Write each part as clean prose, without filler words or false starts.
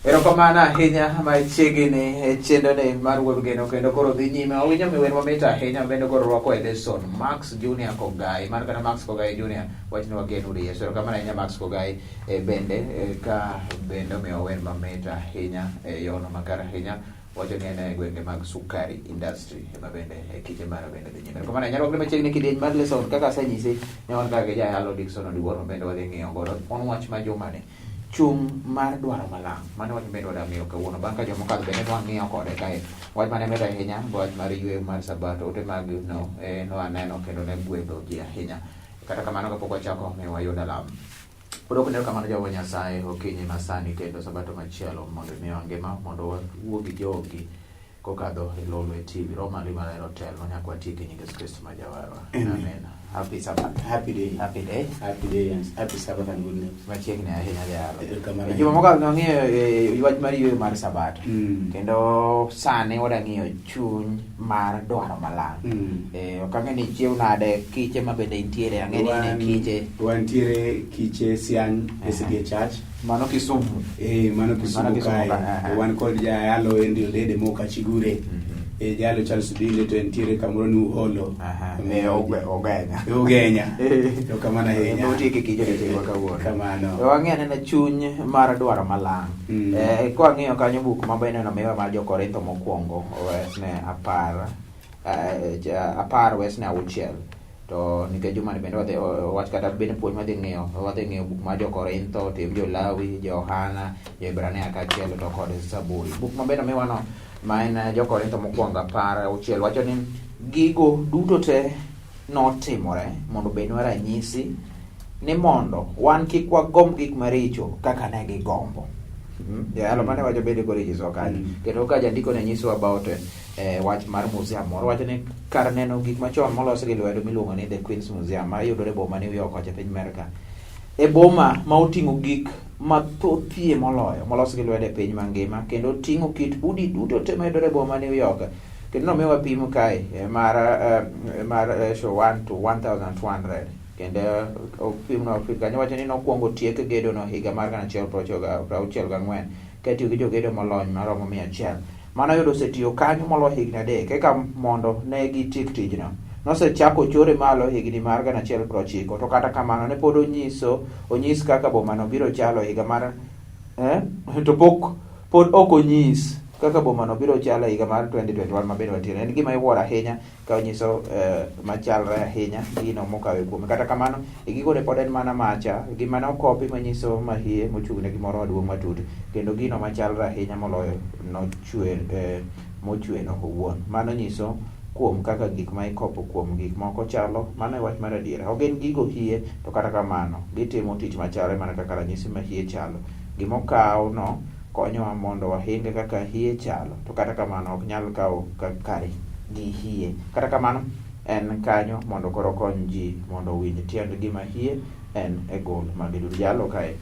Erokamano ahinya machiegni e chenroni mar Wuod Geno kendo koro dhi nyime. Wawinjo miwer mamit ahinya bende koro rwako e lesson Max Junior Kogai. Mano kata Max Kogai Junior wachni wageno uri Yesu. Erokamano ahinya Max Kogai e bende e, ka bende omiyo wer mamit ahinya e yono makare ahinya. Wacho ni en e gwenge mag sukari industry ema bende e kiche mare bende dhi nyime. Erokamano ahinya rwakni machiegni kidieny mar lesson kaka asenyisi ne wan kaka gi jayalo Dickson Oduor ma bende wadhi ng'iyo godo on wach ma jumani. Chung' mar dwaro malang'. Mano wach bende wadwa ng'iyo kawuono. Bang' ka joma okadho bende nwa ng'iyo kode kae. Wach mane mit ahinya, wach mar yueyo mar sabato. Ote mag no eh, nwa neno kendo ne gwedho ji ahinya. Kata kamano kapok wachako mi wayud alam. Odwoko erokamano Jehova Nyasaye okinyi masani kendo sabato machielo mondo imiwa ngima mondo wawuo gi jogi kokadho e Lolwe TV. Roho mari maler otelnwa nyaka watiek e nying Yesu Kristo ma Jawarwa. Amen. Happy Sabbath. Happy day. Happy day. Happy day and happy Sabbath and good news. Machiegni ahinya jayalo. Erokamano. Juma mokalo ne wang'iyo eh, wach mar yueyo mar Sabato. Kendo sani wadwa ng'iyo chuny mar dwaro malang'. Eh, ok ang'e ni ichiew nade kiche ma bende intiere, ang'e ni in e kiche. Wantiere kiche Siany SDA Church. Mano Kisumu. Eh, mano Kisumu Mano Kisumu kae. ka, aha. Wan kod jayalo Henry Odede Moka Chigure. Eh, jayalo Charles Odile to entiere kamoro ni Uholo. Aha. Omiyo- Eh, Ugenya. E Ugenya. Eh. Erokamano ahinya. Notiek kiche odiochieng' ma kawuono. Kamano. Wang'i anena chuny mar dwaro malang'. Eh, kwang'iyo kanyo buk ma bende nomiwa mar Jo-Korintho mokwongo wesne apar eh, apar wesne auchiel to nikech jumani bende wadhi wach kata bende puonj madhi ng'iyo wadhi ng'iyo buk mar Jo-Korintho, Tim Jo-Lawi, Johana, Jo-Hibrania kaachiel to kod Zaburi. Buk ma bende omiwano ma en eh, Jo-Korintho mokwongo apar auchiel wacho ni gigo duto te notimore mondo obednwa ranyisi ni mondo wan kik wagomb gik maricho kaka ne gigombo. Jayalo mane wacho bende koro inyisowa kanyo. Kendo ka jandiko ne nyisowa about eh, wach mar museum moro wacho ni kar neno gik machon molos gi lwedo miluongo ni The Queen's Museum ma yudore e boma New York kocha e piny Amerka. E boma ma oting'o gik mathothie moloyo molos gi lwedo e piny mangima kendo oting'o kit udi duto te mayudore e boma New York. Kendo nomiwa pim kae eh, mar eh, mar ratio 1 to 1200 kendo opimno kanyo wacho ni nokwongo tiek gedono higa mar 1964 katiyo gi jogedo molony maromo 100. Mano yudo osetiyo kanyo moloyo higni 3 eka mondo ne gitiek tijno. Nosechako chore malo higni mar 1990 to kata kamano ne pod onyiso onyis kaka bomano biro chalo higa mar eh, to pok pod ok onyis kaka bomano biro chalo higa mar 2021 ma bende wantiere. En gima iwuoro ahinya ka onyiso eh, machalre ahinya gino mokawe kuome. Kata kamano, e gikone pod en mana macha, gima ne okopi manyiso mahie mochung' ne gimoro maduong' matut, kendo gino machalre ahinya moloyo nochwe, eh, mochweno owuon. Mano nyiso kuom kaka gik ma ikopo kuom gik moko chalo, mano e wach mar adiera. Ok gin gigo hie, to kata kamano, gitimo tich machalre mana kaka ranyisi mahie chalo. Gima okawno konyowa mondo wahing kaka hie chalo, to kata kamano ok nyal kawo kar gi hie. Kata kamano, en kanyo mondo koro okony ji mondo owinj tiend gima hie en e gol mag duto. Jalo kae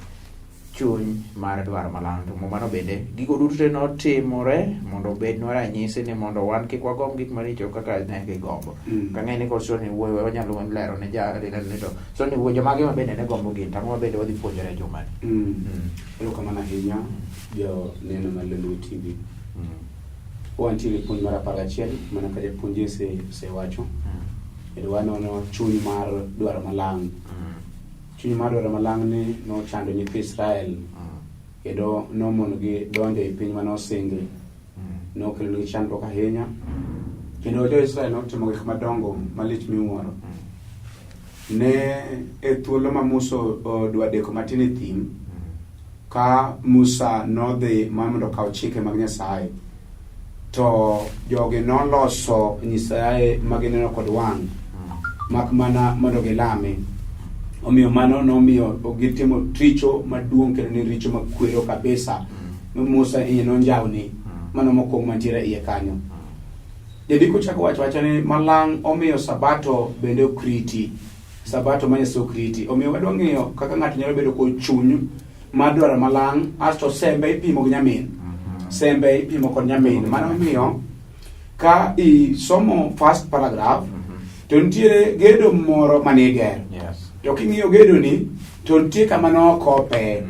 chuny mar dwaro malang' to mumano bende gigo duto te notimore mondo obednwa ranyisi ni mondo wan kik wagomb gik maricho kaka ne gigombo. Kang'e ni kod Soni wuoyo wanyalo lero ne ja ni to Soni wuoyo jomage ma bende ne gombo gin to ang'o ma bende wadhi puonjore jumani. Erokamano ahinya jo neno mar Lolwe TV. Wantiere e puonj mar 11 mana ka japuonj osewacho. Kendo wanono chuny mar dwaro malang'. Chuny mar dwaro malang' ni nochando nyithi Israel kendo nomonogi donjo e piny mane osingi. Nokelonegi chandruok ahinya. Kendo jo-Israel notimo gik madongo malich miwuoro. Ne e thuolo ma Musa odwa deko matin e thim, ka Musa nodhi mar mondo okaw chike mag Nyasaye, to jogi noloso Nyasaye ma gineno kod wang', mak mana mondo gilame. Omiyo mano nomiyo gitimo richo maduong' kendo ne richo makwero kabisa. Musa iye nonjawni, mano mokwongo mantiere iye kanyo. Jandiko chako wacho wacha ni malang' omiyo sabato bende okriti. Sabato ma Nyasaye okriti. Omiyo wadwa ng'eyo kaka ng'ato nyalo bedo kod chuny mar dwaro malang' asto sembe ipimo gi nyamin. Sembe ipimo kod nyamin. Mano omiyo ka isomo first paragraph to nitiere gedo moro mane igero. Yes. To king'iyo gedoni to nitie kama nokope.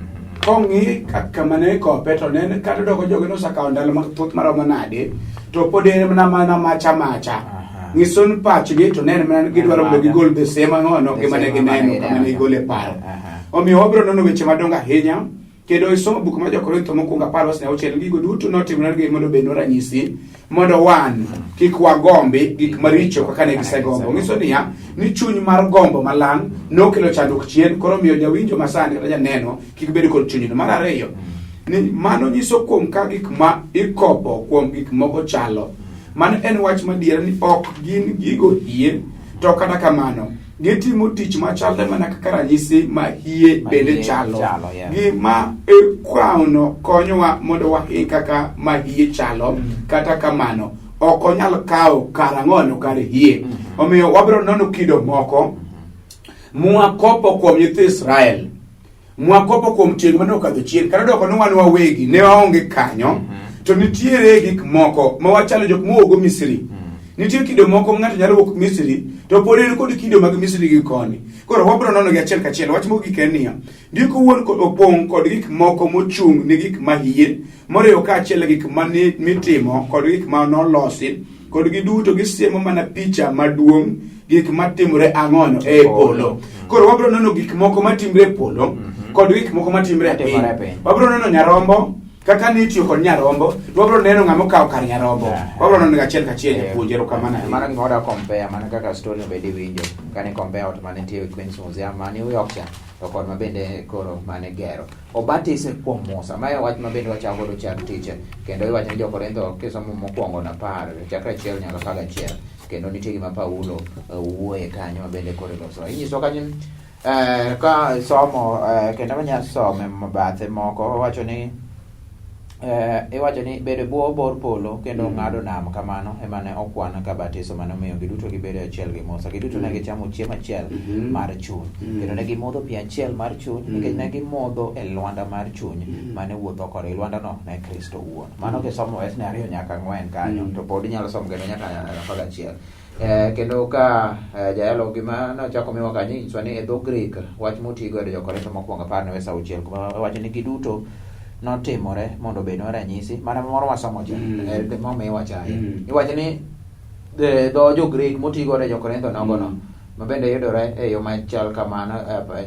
Kong'i kama ne ikope to ne en kata doko jogi nosekawo ndalo mathoth maromo nade to pod en mana mana macha macha. Nyiso ni pachgi to ne en mana gidwaro mondo gigol the same ang'ono gima ne gineno kama ne gigole paro. Omiyo wabiro nono weche madongo ahinya kendo isomo buk mar Jokorintho mokwongo apar wes auchiel gigo duto notimore mondo obednwa ranyisi mondo wan kik wagombi gik maricho kaka ne gisegombo. Nyiso niya ni chuny mar gombo malang' nokelo chandruok chien, koro miyo jawinjo masani kata janeno kik bed kod chunyno. Mar ariyo, ni mano nyiso kuom ka gik ma ikopo kuom gik moko chalo. Mano en wach madier ni ok gin gigo hie, to kata kamano gitimo tich machalre mana kaka ranyisi ma hie bende chalo. Gima ikwaono konyowa mondo wahing kaka ma hie chalo, kata kamano ok onyal kawo kar ang'ono kar hie. Omiyo wabiro nono kido moko mwakopo kuom nyithi Israel, mwakopo kuom tieng' mane okadho chien, kata doko ni wan wawegi ne waonge kanyo, to nitiere gik moko ma wachalo jok mowuok Misri. Nitie kido moko ma ng'ato nyalo wuok Misri to pod en kod kido mag Misri gi koni. Koro wabiro nono gi achiel kachiel. Wach mogik en niya, ndiko wuon opong' kod gik moko mochung' ne gik ma hie, moriwo kaachiel gik ma mitimo kod gik ma nolosi, kod giduto gisiemo mana picha maduong' gik matimore ang'ono e polo. Koro wabiro nono gik moko matimre e polo kod gik moko matimre e piny. Wabiro nono nyarombo kaka nitiyo kod nyarombo, wabiro neno ng'ama okawo kar nyarombo. Wabiro neno achiel kachiel japuonj, erokamano ahinya. Mano gima wadwa compare, mana kaka story no bende iwinjo kane compare ot mane nitie e Queen's Museum ma New York cha to kod ma bende koro mane gero. Obatise kuom Musa. Mae wach ma bende wachako godo chak tich kendo iwacho ni Jo-Korintho kisomo mokwongo na par chakre achiel nyaka apar gachiel kendo nitie gima Paulo wuoye kanyo ma bende koro iloso. Inyiso kanyo ka somo kendo wanyalo some bathe moko wacho ni iwacho ni bedo e bwo bor polo kendo ng'ado nam kamano ema ne okwan ka batiso mane omiyo giduto gibedo achiel gi Musa. Giduto ne gichamo chiemo achiel mar chuny kendo ne gimodho pi achiel mar chuny nikech ne gimodho e lwanda mar chuny mane wuotho kodgi. Lwandano ne Kristo owuon. Mano kisomo wesne 2 nyaka 4 kanyo to pod inyalo somo kendo nyaka 11. Kendo ka jayalo gima nochako miwa kanyo inyiswa ni e dho Greek wach motigo e Jo-Korintho mokwongo apar ne wes auchiel kuma wacho ni giduto notimore mondo obednwa ranyisi mana moro wasomo cha momiwa cha iwacho ni dho jo-Greek motigo e Jo-Korintho nogono ma bende yudore e yo machal kamano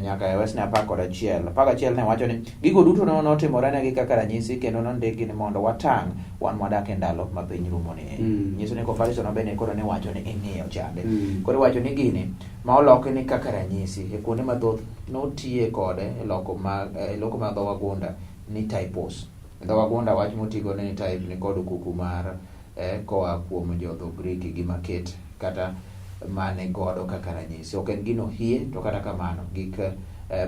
nyaka e wesne 11. 11 ne wacho ni gigo duto notimore negi kaka ranyisi kendo nondikgi ni mondo watang' wan mwadak e ndalo ma piny rumo ni. Nyiso ni comparison no bende koro ne wacho ni ing'iyo chande. Koro iwacho ni gini ma oloki ni kaka ranyisi e kuonde mathoth notiye kode e loko ma e loko mag dho wagunda ni typos. E dho wagunda wach motigo ni type ni kod kuku mar koa kuom jo dho Greek gi maket kata mane godo kaka ranyisi. Ok en gino hie to kata kamano gik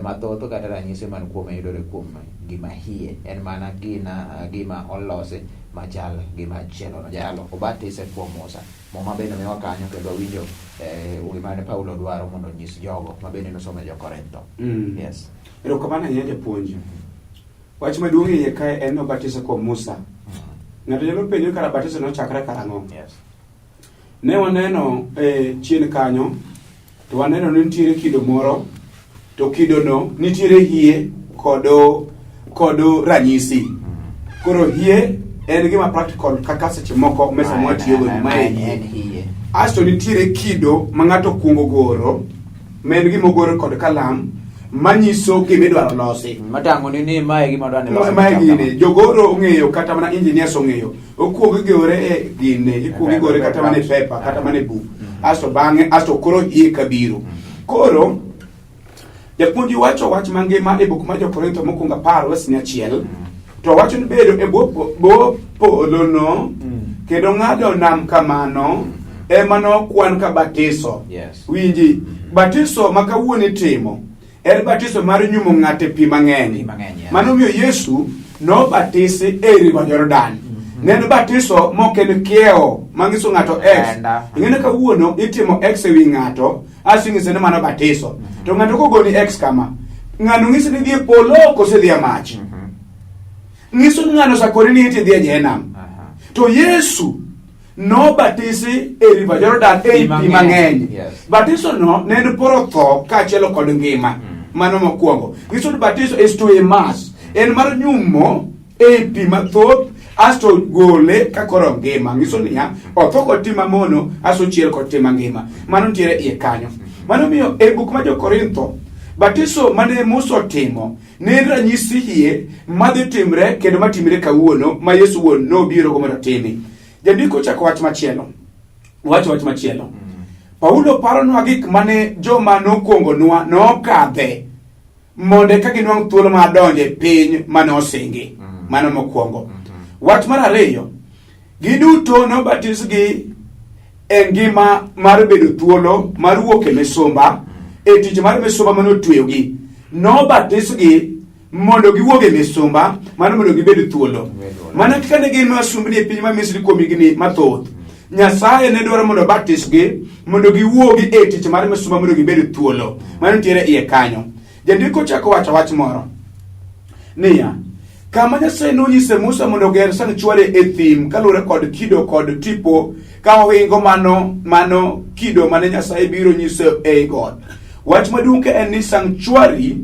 mathoth kata ranyisi man kuome yudore kuom gima hie. En mana gina gima olosi machal gi machielo no. Jalo obatise kuom Musa. Muma bende miwa kanyo kendo winjo gima ne Paulo dwaro mondo onyis jogo ma bende nosomo e Jo-Korintho. Yes. Erokamano ahinya japuonj. Wach maduong' e iye kae en ni obatise kuom Musa. Ng'ato nyalo penjo kara batiso nochakre karang'o? Yes. Ne waneno chien kanyo to waneno ni nitiere kido moro to kidono nitiere hie kod ranyisi. Koro hie en gima practical kaka seche moko mesa mwatiyogo ni mae hie. Asto nitiere kido ma ng'ato kuongo goro ma en gima ogor kod kalam manyiso gima idwaro losi. Matang'o ni ni mae gima dwa ni losi. Mae gini jogoro ong'eyo kata mana engineers ong'eyo. Okuongo igore e gine, ikuongo igore kata mana e paper, kata mana e buk. Asto bang'e, asto koro hie kabiro. Koro japuonj wacho wach mangima e buk mar Jo-Korintho mokwongo 10 wes 1 to wacho ni bedo e bwo polono kendo ng'ado nam kamano ema nokwan ka batiso. Yes. Winji, batiso ma kawuono itimo en batiso mar nyumo ng'ato e pi mang'eny. Pi mang'eny, yeah. Mano omiyo Yesu nobatisi e River Jordan. Ne en batiso mok en kiewo manyiso ng'ato X. Ing'e ni kawuono itimo X e wi ng'ato, asto inyise ni mano batiso. To ng'ato kogoni X kama, ng'ano nyisi ni dhi e polo kose dhi e mach. Nyiso ni ng'ano osakoni ni iti dhi e Jehena. To Yesu nobatisi e River Jordan e pi mang'eny. Yes. Batiso no ne en poro tho kaachiel kod ngima. Mano mokwongo. Nyiso ni batiso is to immerse. En mar nyumo e pi mathoth asto gole ka koro ngima. Nyiso niya, otho kod tim mamono asto chier kod tim mangima. Mano nitiere iye kanyo. Mano miyo e buk ma Jo-Korintho, batiso mane Musa otimo ne en ranyisi hie madhi timre kendo matimre kawuono ma Yesu wuon nobiro go mondo otimi. Jandiko chako wach machielo. Wacho wach machielo. Paulo paronwa gik mane joma nokwongonwa nokadhe mondo eka ginwang' thuolo mar donjo e piny mane osingi. Mano mokwongo. Wach mar ariyo, giduto nobatisgi e ngima mar bedo thuolo mar wuok e misumba, e tich mar misumba mane otweyogi. Nobatisgi mondo giwuog e misumba, mano mondo gibed thuolo. Mana kaka ne gin wasumbni e piny ma Misri kuom higni mathoth, Nyasaye ne dwaro mondo obatisgi mondo giwuogi e tich mar misumba mondo gibed thuolo. Mano nitiere iye kanyo. Jandiko chako wacho wach moro niya, kama Nyasaye nonyise Musa mondo oger sanctuary e thim kaluwore kod kido kod tipo ka ohingo mano kido mane Nyasaye biro nyiso ei got. Wach maduong' ka en ni sanctuary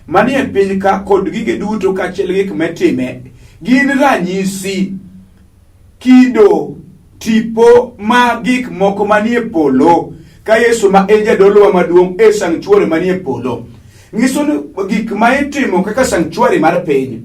manie piny ka kod gige duto kaachiel gi gik mitime gin ranyisi, kido, tipo ma gik moko manie polo ka Yesu ma en jadolowa maduong' e sanctuary manie polo. Nyiso ni gik ma itimo kaka sanctuary mar piny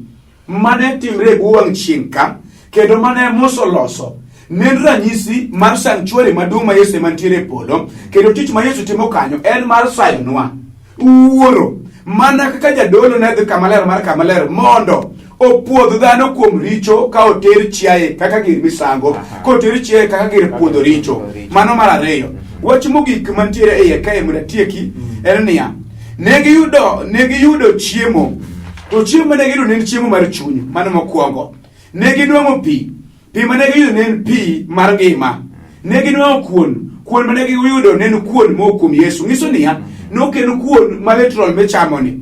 mane timre e bwo wang' chieng' ka kendo mane Musa oloso ne en ranyisi mar sanctuary maduong' ma Yesu ema nitiere e polo kendo tich ma Yesu timo kanyo en mar sayonwa wuoro mana kaka jadolo ne dhi kamaler mar kamaler mondo opuodh dhano kuom richo ka oter chiaye kaka gir misango koter chiaye kaka gir puodho richo. Mano mar ariyo. Wach mogik mantiere e iye kae mondo atieki en niya, ne giyudo chiemo, to chiemo mane giyudo ne en chiemo mar chuny. Mano mokwongo. Ne ginwang'o pi, pi mane giyudo ne en pi mar ngima. Ne ginwang'o kuon, kuon mane giyudo ne en kuon moa kuom Yesu. Nyiso niya, ne ok en kuon ma literal michamo ni.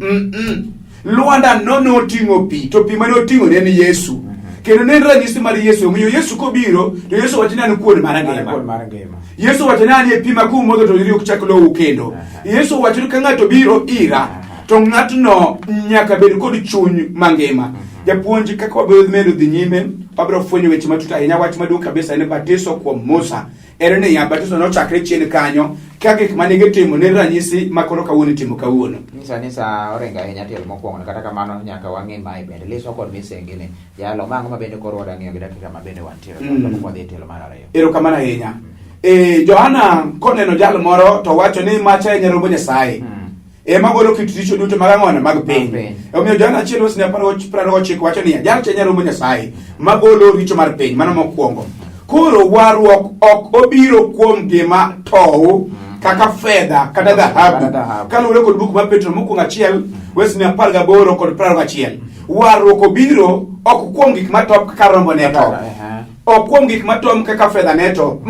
Lwanda no noting'o pi, to pi mane oting'o ne en Yesu. Kendo ne en ranyisi mar Yesu. Omiyo Yesu kobiro, to Yesu wacho ni an kuon mar ngima. Kuon mar ngima. Yesu wacho ni an e pi ma kumodho to riyo ok chak lowu kendo. Yesu wacho ni ka ng'ato biro ira, to ng'atno nyaka bed kod chuny mangima. Japuonj, kaka wabiro medo dhi nyime, wabiro fwenyo weche matut ahinya. Wach maduong' kabisa en batiso kuom Musa. En niya, batiso nochakre chien kanyo, ka gik mane gitimo ne ranyisi ma koro kawuono itimo kawuono. Nyisa ni sa oringo ahinya tielo mokwongo, kata kamano nyaka wang'i mae bende. Liswa kod misengini. Jalo, ma ang'o ma bende koro wadwa ng'iyo gi dakika ma bende wantiere kapok wadhi e tielo mar ariyo. Erokamano ahinya. Johana koneno jal moro to wacho ni macha e nyarombo Nyasaye. Ema golo kit richo duto mag ang'ono mag piny. Omiyo Johana achiel wes 19 wacho niya, jal cha e nyarombo Nyasaye magolo richo mar piny. Mano mokwongo. Koro warruok ok obiro kuom gima tow kaka fedha kata dhahabu. Kaluwore kod buk mar Petro mokwongo achiel wes 18 kod 21. Warruok obiro ok kuom gik matop kaka rombo ne top. Ok kuom gik matom kaka fedha ne top.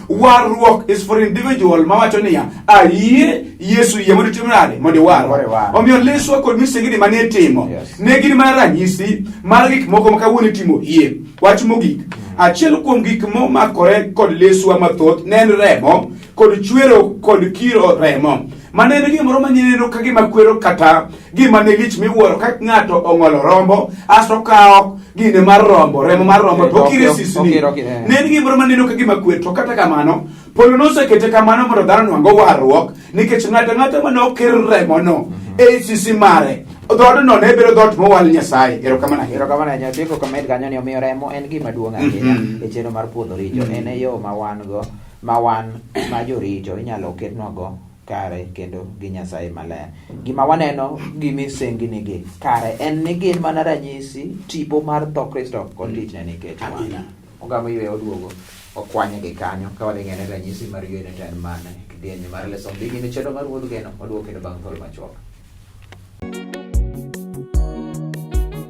Warruok is for individual mawacho niya, ayie Yesu yie mondo itim nade? Mondo iwarwa. Omiyo liswa kod misengini mane itimo ne gin mana ranyisi mar gik moko ma kawuono itimo yie. Wach mogik, achiel kuom gik momakore kod liswa mathoth ne en remo kod chwero kod kiro remo. Mane en gimoro maneno ka gima kwero kata gima ne lich miwuoro ka ng'ato ong'olo rombo asto kawo gine mar rombo, remo mar rombo to okire sisni. Ne en gimoro maneno ka gima kwer, to kata kamano polo nosekete kamano mondo dhano nwang'o warruok, nikech ng'ato ang'ata mane okir remono e sisi mare, dhoodno ne bedo dhoot mowal Nyasaye. Erokamano ahinya. Erokamano ahinya. Tieko kamed kanyo ni omiyo remo en gima duong' ahinya e chenro mar puodho richo. En e yo ma wan go, ma wan ma joricho inyalo ketnwa go kare kendo gi Nyasaye maler. Gima waneno gi misengini gi kare en ni gin mana ranyisi, tipo mar tho Kristo kod tichne nikech wan. Amina. Ogamo yweyo oduogo okwanye gi kanyo ka wadhi ng'ene ranyisi mar yweyo to en mane. Kidieny mar leso dhi nyime chenro mar Wuodh Geno waduogo kendo bang' thuolo machuok.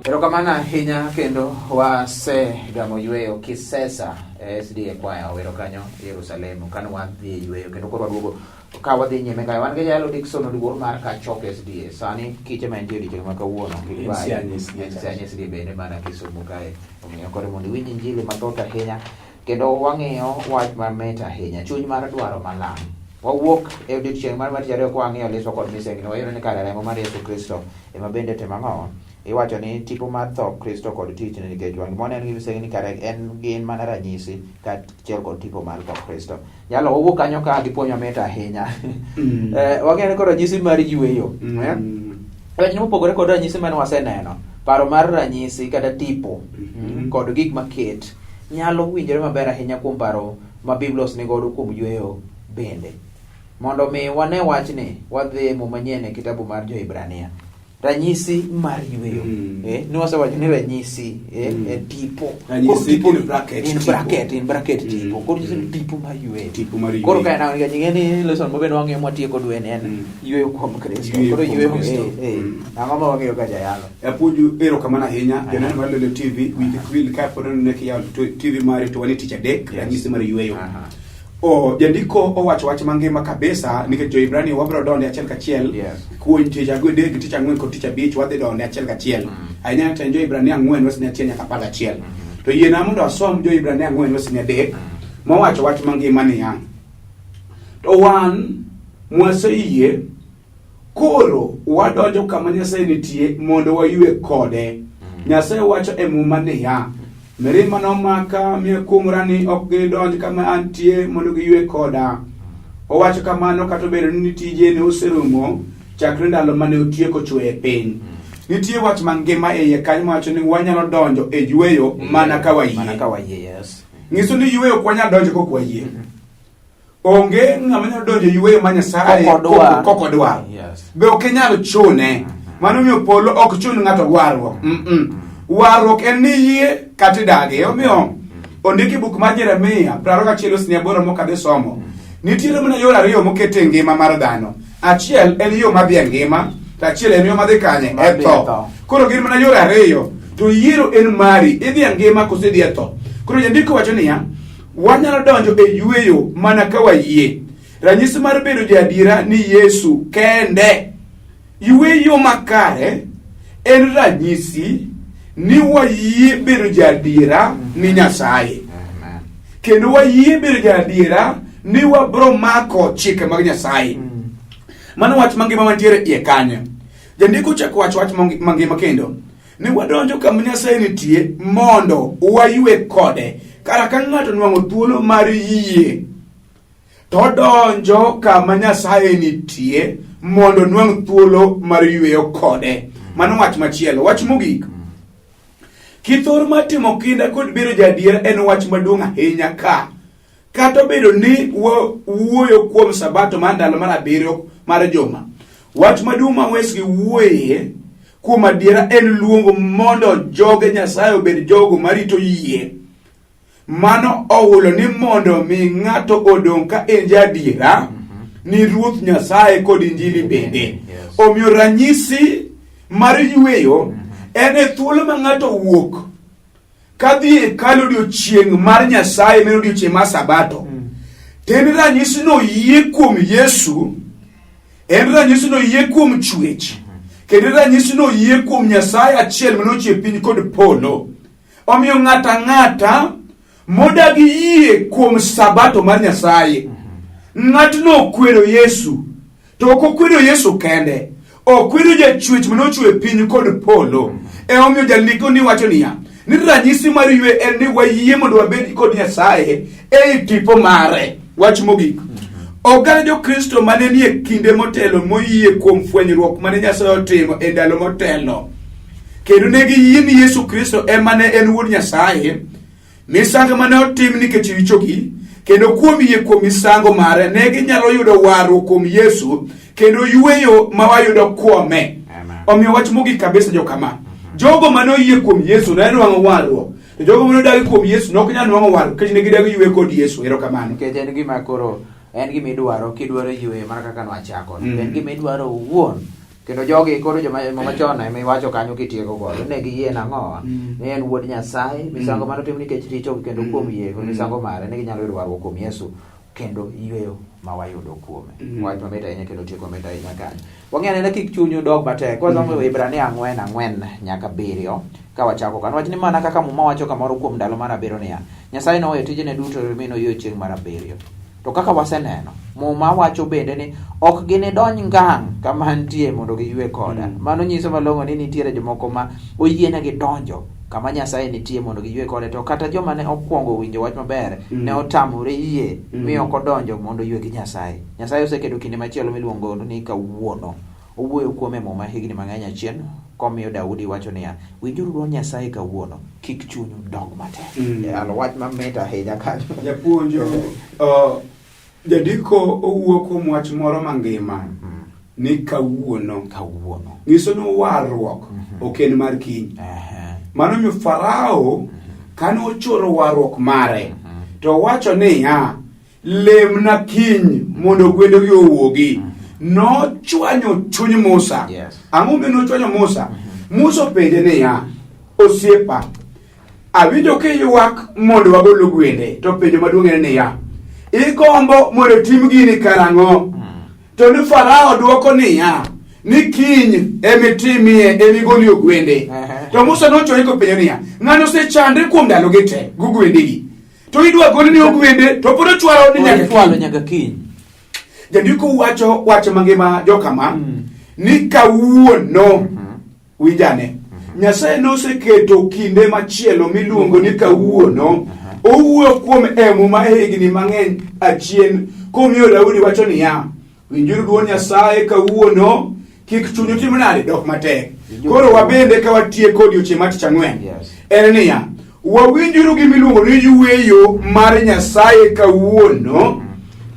Erokamano ahinya kendo wasegamo yweyo Kisesa SDA kwaya owero kanyo Yerusalem kane wadhi e yweyo kendo koro waduogo ka wadhi nyime kae wan gi jalo Dickson Oduor mar Kachok SDA sani kiche ma entie odiochieng' ma kawuono kik En bayi. Sianya SDA. En Sianya SDA bende mana Kisumu kae omiyo koro mondo iwinj injili mathoth ahinya kendo wang'iyo wach mamit ahinya chuny mar dwaro malang'. Wawuok e odiochieng' mar tich ariyo ka wang'iyo liswa kod misengni wayudo ni kare remo mar Yesu Kristo ema bende timo ang'o? Iwacho ni tipo mar tho Kristo kod tichne nikech wan gima waneno gi misengni kare en gin mana ranyisi kaachiel kod tipo mar tho Kristo. Jalo wawuok kanyo ka gi puonj mamit ahinya. Wang'eyo ni kod ranyisi mar yueyo. Eh? Wach mopogore kod ranyisi mane waseneno, paro mar ranyisi kata tipo kod gik maket nyalo winjore maber ahinya kuom paro ma Biblos ni godo kuom yueyo bende. Mondo mi wane wachni, wadhi e Muma Manyien e kitabu mar Jo-Hibrania. Ranyisi mar yueyo. Ne wasewacho ni ranyisi en tipo. Ranyisi Koro tipo in bracket, in tipo. bracket, in bracket tipo. Koro nyiso ni tipo mar yueyo. Tipo mar yueyo. Koro ka en nikech ing'e ni lesson ma bende wang'iyo mwatieko dwe ni en yueyo kuom Kristo. Yueyo Koro kuom yueyo, Kristo. Ang'o ma wang'iyo ka jayalo? Apuonju erokamano ahinya joneno mar Lolwe TV wiki kik wil ka pod onene kiyawo TV mari to wan e tich adek ranyisi mar yueyo. O, jandiko owacho wach mangima kabisa nikech jo-Hibrania wabiro donde achiel kachiel kuom tich adek tich ang'wen kod tich abich wadhi donde achiel kachiel ahinya to en jo-Hibrania 4 wes 1 nyaka 11 to yiena mondo asom jo-Hibrania 4 wes 3 mowacho wach mangima niya to wan mwaseyie koro wadonjo kama Nyasaye nitie mondo wayue kode. Nyasaye wacho e Muma niya, mirima nomaka mi akuong'ora ni ok gidonj kama antie mondo giyue koda. Owacho kamano kata obedo ni tije ne oserumo chakre ndalo mane otieko chweyo e piny. Nitie wach mangima e iye kanyo mawacho ni wanyalo donjo e yueyo mana ka wayie. Mana ka wayie, yes. Nyiso ni yueyo ok wanyal donjo kok wayie. Onge ng'ama nyalo donjo e yueyo ma Nyasaye Kok odwar. kok odwar. Yes. Be ok inyal chune. Mano omiyo polo ok chun ng'ato warruok. Warruok en ni yie kata idagi. Omiyo ondiki buk mar Jeremia 21:8 mokadhi somo. Nitiere mana yore ariyo moket e ngima mar dhano. Achiel en yo madhi e ngima, to achiel en yo madhi kanye? E Madhi e tho. tho. Koro gin mana yore ariyo. To yiero en mari, idhi e ngima koso idhi e tho. Koro jandiko wacho niya, wanyalo donjo e yueyo mana ka wayie. Ranyisi mar bedo jaadiera ni Yesu kende. Yueyo makare en ranyisi ni wayie bedo jaadiera ni Nyasaye. Amen. Kendo wayie bedo jaadiera ni wabro mako chike mag Nyasaye. Mano wach mangima mantiere iye kanyo. Jandiko chako wacho wach mangima kendo. Ni wadonjo kama Nyasaye nitie mondo wayue kode. Kara ka ng'ato nwang'o thuolo mar yie, to odonjo kama Nyasaye nitie mondo nwang' thuolo mar yweyo kode. Mano wach machielo. Wach mogik. Kithor mar timo kinda kod bedo jaadiera en wach maduong' ahinya ka. Kata obedo ni wuoyo kuom sabato mar ndalo mar 7 mar juma, wach maduong' ma Wesley wuoye kuom adiera en luongo mondo joge Nyasaye obed jogo marito yie. Mano ohulo ni mondo mi ng'ato odong' ka en jaadiera ni Ruoth Nyasaye kod Injili bende. Omiyo ranyisi mar yweyo en e thuolo ma ng'ato wuok kadhi e hekalu odiechieng' mar Nyasaye, meno odiechieng' mar Sabato. To en ranyisi no yie kuom Yesu, en ranyisi no yie kuom chwech, kendo ranyisi no yie kuom Nyasaye achiel mane ochwe piny kod polo. Omiyo ng'ato ang'ata modagi yie kuom Sabato mar Nyasaye, ng'atno okwero Yesu. To ok okwero Yesu kende, okwero jachwech mane ochwe piny kod polo. E omiyo jandiko ni wacho niya, ni ranyisi mar ywe en ni wayie mondo wabed kod Nyasaye ei tipo mare. Wach mogik. Oganda Jokristo mane nie kinde motelo moyie kuom fwenyruok mane Nyasaye otimo e ndalo motelo, kendo ne giyie ni Yesu Kristo ema ne en Wuod Nyasaye, misango mane otim nikech richogi, kendo kuom yie kuom misango mare ne ginyalo yudo warruok kuom Yesu kendo yweyo ma wayudo kuome. Amen. Omiyo wach mogik kabisa jokama, jogo mane oyie kuom Yesu ne nwang'o warruok, to jogo mane odagi kuom Yesu ne ok nyal nwang'o warruok nikech ne gidagi yweyo kod Yesu. Erokamano. Nikech en gima koro en gima idwaro kidwaro yweyo mana kaka nwachako. En gima idwaro owuon. Kendo jogi koro joma machon ema iwacho kanyo kitieko godo ne giyie nang'o ni en wuod Nyasaye, misango mane otim nikech richo kendo kuom yie kod misango mare ne ginyalo yudo warruok kuom Yesu kendo yweyo ma wayudo kuome. Wach mamit ahinya kendo tieko mamit ahinya kanyo. Wang'e anena kik chunyu dog matek. Kwasomo Ibrania 4 4 nyaka 7 ka wachako kanyo. Wach ni mana kaka Muma wacho kamoro kuom ndalo mar 7 niya, Nyasaye noweyo tijene duto mi noyweyo chieng' mar 7. To kaka waseneno, Muma wacho bende ni ok ginidonj ngang' kama antie mondo giyue koda. Mano nyiso malong'o ni nitiere jomoko ma oyienegi donjo kama Nyasaye nitie mondo giyue kode, to kata joma ne okwongo winjo wach maber ne otamore yie mi ok odonjo mondo oyue gi Nyasaye. Nyasaye oseketo kinde machielo miluongo ni kawuono. Owuoyo kuome e Muma higni mang'eny achien komiyo Daudi wacho niya, winjuru dwond Nyasaye kawuono, kik chunyu dog matek. Alo wach mamit ahinya kanyo. Japuonj, jandiko owuo kuom wach moro mangima ni kawuono. Kawuono. Nyiso ni warruok ok en mar kiny. Mano omiyo Farao kane ochoro warruok mare to owacho niya, lemna kiny mondo gwendegi owuogi. Nochwanyo chuny Musa. Ang'o momiyo nochwanyo Musa? Musa openje niya, osiepa, awinjo kiywak mondo wagol gwende, to penjo maduong' en niya, igombo mondo tim gini karang'o? To ni Farao dwoko niya, ni kiny emitimie, emigolie gwende. To Musa nochore kopenjo niya, ng'ano osechandre kuom ndalogi te gi gwendegi? To idwa gol ni ogwende, to pod ochwalo ni nyaka Ochwalo nyaka kiny. Jandiko wacho wach mangima jokama, ni kawuono, winjane, Nyasaye noseketo kinde machielo miluongo ni kawuono. Owuoyo kuom e Muma e higni mang'eny achien komiyo Daudi wacho niya, winjuru dwond Nyasaye kawuono, kik chunyu tim nade dok matek. Koro wabende ka watieko odiechieng' mar tich ang'wen, en niya, wawinjuru gima iluongo ni yueyo mar Nyasaye kawuono,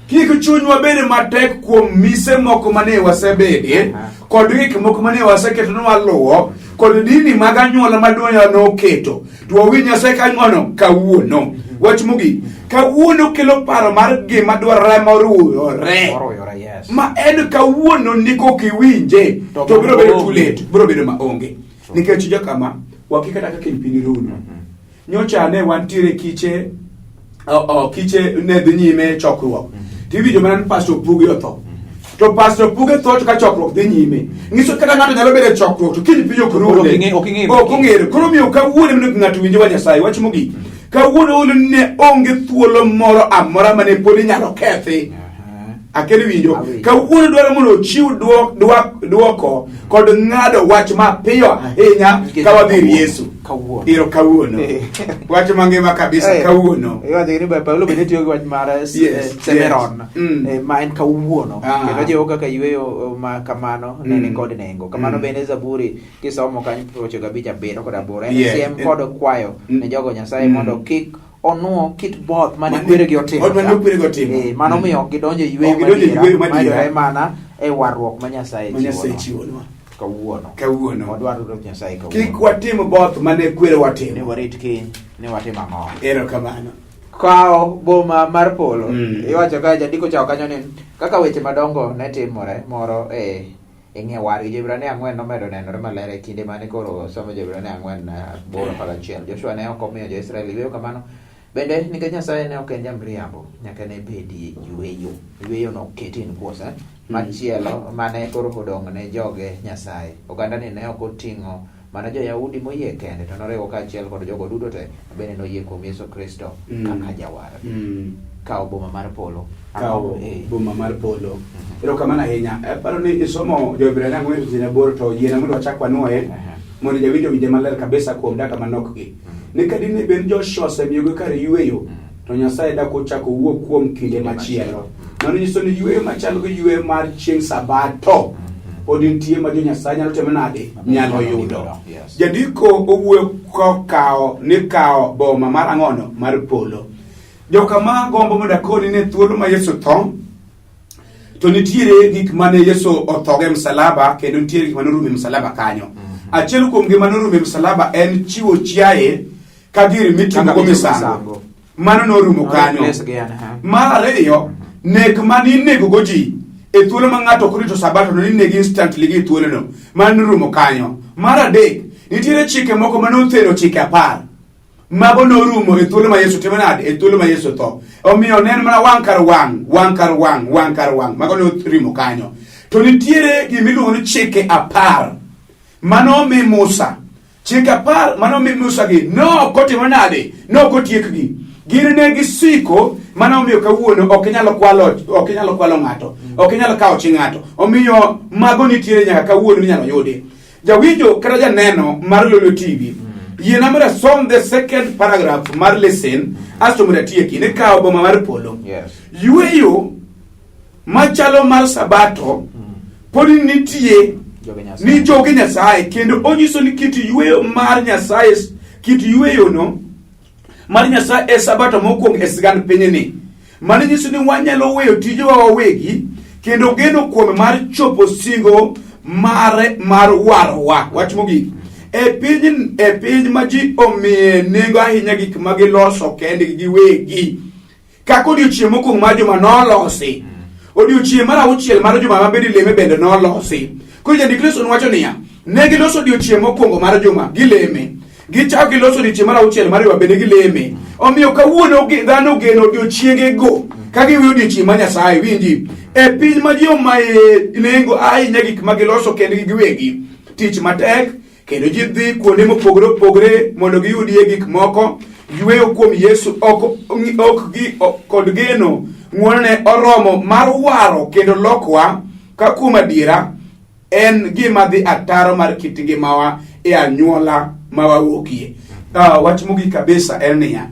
kik chunywa bed matek kuom mise moko mane wasebede kod gik moko mane waseketo ni waluwo kod dini mag anyuola maduong' noketo, to wawinj Nyasaye kang'ono kawuono. Wach mogik, kawuono kelo paro mar gima dwarore moruyore. Moruyore, yes. Ma en kawuono ni kok iwinje To to biro bedo maonge. too late, biro bedo maonge. Nikech jokama wakia kata kaka piny runo. Nyocha ne wantiere kiche, kiche ne dhi nyime chokruok. Tiwinjo mana ni Pastor Puge otho. To Pastor Puge tho to ka chokruok dhi nyime. Nyiso kata ng'ato nyalo bedo e chokruok to kiny piny ok Koro rune. ok ing'e- Ok ong'ere. Koro omiyo kawuono mondo ng'ato winj wach Nyasaye. Wach mogik. Kawuono olo ne onge thuolo moro amora mane pod inyalo kethi. Akelo winjo. Awinjo. Kawuono dwaro mondo ochiw duoko kod ng'ado wach mapiyo ahinya Nikech ka wadhi ir kawuono. Yesu. Kawuono. Iro kawuono. Wach mangima kabisa kawuono. Iwacho ni Paulo bende tiyo gi wach mar Semeron, ma en kawuono. Kendo jiwo kaka yueyo ma kamano ne ni kod nengo. Kamano bende Zaburi kisomo kanyo 95 7 kod 8 en siem kod kwayo ne jogo Nyasaye mondo kik onuo kit both mane kweregi otimo. Mane kweregi otimo. Mano miyo ok gidonjo e yueyo Ok gidonjo e yueyo madiera, madiera. mayudore mana e warruok ma Nyasaye Ma Nyasaye chiwonwa. chiwonwa. Kawuono. Kawuono. Wadwaro Ruoth Nyasaye kawuono. Kik watim both mane kwerewa timo. Ni warit kiny, ni watim ang'o. Erokamano. Kawo boma mar polo. Iwacho ka jandiko chako kanyo ni kaka weche madongo ne timore moro e ng'e wargi Jo-Hibrania 4 nomedo nenore maler e kinde mane koro somo Jo-Hibrania 4 8 11. Joshua ne ok omiyo Jo-Israel yueyo kamano. Bende nikech Nyasaye ne ok en jamriambo, nyaka ne bedie yueyo. Yueyo noketi in quotes, Machielo mane koro odong' ne joge Nyasaye. Ogandani ne ok oting'o mana Jo-Yahudi moyie kende, to noriwo kaachiel kod jogo duto te bende noyie kuom Yesu Kristo kaka jawar. Kawo boma mar polo. Kawo boma mar polo. Erokamano ahinya. Aparo ni isomo Jo-Hibrania 4 tich aboro to yiena mondo wachak wanuoye mondo jawinjo owinje maler kabisa kuom dakika manok gi. Ni ka dine bed Joshua osemiyogi kar yueyo, to Nyasaye dak ochako wuo kuom kinde machielo. Mano nyiso ni yueyo machalo gi yueyo mar chieng' Sabato pod nitie ma jo Nyasaye nyalo timo nade? Nyalo yudo. Jandiko owuoyo kokawo ni kawo boma mar ang'ono mar polo. Jokama gombo mondo akoni ni thuolo ma Yesu tho, to nitiere gik mane Yesu othogo e msalaba kendo nitiere gik mane orumo e msalaba kanyo. Achiel kuom gima norumo e msalaba en chiwo chiaye ka gir mitimogo misango. Mano norumo kanyo. Mar ariyo, nek mane inegogo ji e thuolo ma ng'ato ok orito sabato no inege instantly gi thuolono. Mano norumo kanyo. Mar adek, nitiere chike moko mane othero chike 10. Mago norumo e thuolo ma Yesu timo nade? E thuolo ma Yesu tho. Omiyo ne en mana wang' kar wang', wang' kar wang', wang' kar wang'. Mago norumo kanyo. To nitiere gima iluongo ni chike 10 mane omi Musa. Chike 10 mane omi Musa gi ne ok otimo nade? Ne ok otiekgi. Gin ne gisiko Mano omiyo kawuono ok inyal kwalo, ok inyal kwalo ng'ato, ok inyal kawo chi ng'ato. Omiyo mago nitiere nyaka kawuono minyalo yudi. Jawinjo kata janeno mar Lolwe TV, yiena mondo asom the second paragraph mar lesson asto mondo atieki ni kawo boma mar polo. Yueyo machalo mar sabato pod nitie Joge Nyasaye. ni joge Nyasaye kendo onyiso ni kit yueyo mar Nyasaye kit yueyono mar Nyasaye e sabato mokwongo e sigand pinyni. Mano nyiso ni wanyalo weyo tijewa wawegi kendo geno kuome mar chopo singo mare mar warowa. Wach mogik. E piny ma ji omiye nengo ahinya gik ma giloso kendgi giwegi. Kaka odiechieng' mokwongo mar juma nolosi. Odiechieng' mar auchiel mar juma ma bende ileme bende nolosi. Koro jandik Yesu wacho niya, ne giloso odiechieng' mokwongo mar juma gileme. Gichako giloso odiechieng' mar auchiel mar juma bende gileme. Omiyo kawuono dhano ogeno odiechiengego ka giweyo odiechieng' ma Nyasaye winji. E piny ma ji omaye nengo ahinya gik ma giloso kendgi giwegi. Tich matek kendo ji dhi kuonde mopogore opogore mondo giyudie gik moko. Yueyo kuom Yesu ok gi kod geno ng'wonone oromo mar waro kendo lokwa ka kuom adiera en gima dhi ataro mar kit ngimawa e anyuola ma wawuokie. Wach mogik kabisa en niya,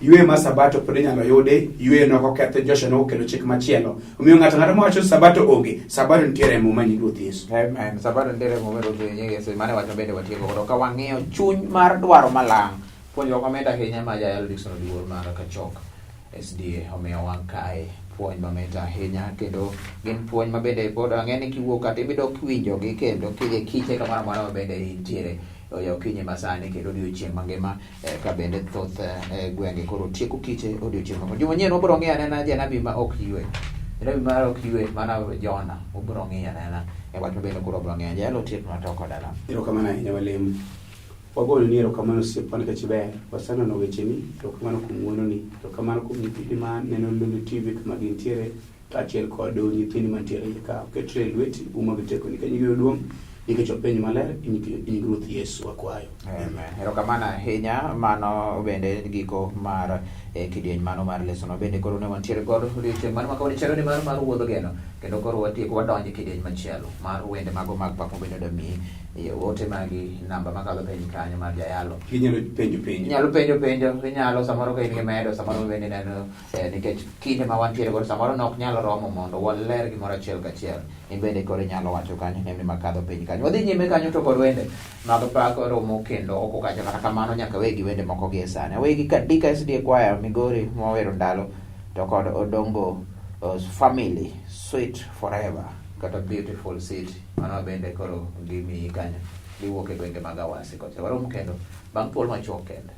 yweyo mar sabato pod inyalo yudi, yweyo ne ok oketho, Joshua ne okelo chik machielo. Omiyo ng'ato ang'ata mawacho ni sabato onge, sabato nitiere e Muma nying Ruoth Yesu. Amen. Sabato nitiere e Muma Ruoth Yesu. Mano e wach mabende watieko godo ka wang'iyo chuny mar dwaro malang'. Puonjruok mamit ahinya ma Jayalo Dickson Oduor mar Kachok SDA omiyowa kae. Puonj mamit ahinya kendo gin puonj ma bende pod ang'e ni kiwuok kata ibidok winjogi kendo kidhi e kiche kamoro amora ma bende intiere oya okinyi masani kendo odiochieng' mangima ka bende thoth gwenge koro tieko kiche odiochieng' mangima. Juma nyien wabiro ng'iyo anena janabi ma ok ywe. Janabi ma ok ywe mana Jona wabiro ng'iyo anena e wach ma bende koro wabiro ng'iyo. Jayalo otieknwa to koda lamo. Erokamano ahinya walemo. Wagoni ni erokamano osiepwa nikech iber. Wasenono wecheni. Erokamano kuom ng'wononi. Erokamano kuom nyithindi ma neno Lulu TV kama gintiere kaachiel kod nyithindi mantiere iye ka. Oketre e lweti, uma gi tekoni ka nyingi duong' nikech openj maler e nying Ruoth Yesu wakwayo. Amen. Erokamano ahinya. Mano bende giko mar kidieny mano mar lesono bende koro ne wantiere godo odiochieng' mano ma kawuono chenro ni mar wuodh geno kendo koro watieko wadonjo e kidieny machielo mar wende mago mag pak mabende damiyi ote magi namba makadho piny kanyo mar jayalo. Ginyalo penjo penjo. Inyalo penjo penjo, inyalo samoro ka in gi medo, samoro bende ineno nikech kinde ma wantiere godo samoro ne ok nyal romo mondo waler gimoro achiel kachiel. In bende koro inyalo wacho kanyo nembni makadho piny kanyo. Wadhi nyime kanyo to kod wende mag pak romo kendo oko kacha kata kamano nyaka wegi wende moko gie sani. Awegi Kadika SDA Choir Migori mawero ndalo to kod Odongo Family Sweet Forever kata Beautiful City. Mano bende koro gimiyi kanyo. Giwuok e gwenge mag Awasi kocha. Warom kendo bang' thuolo machuok kende.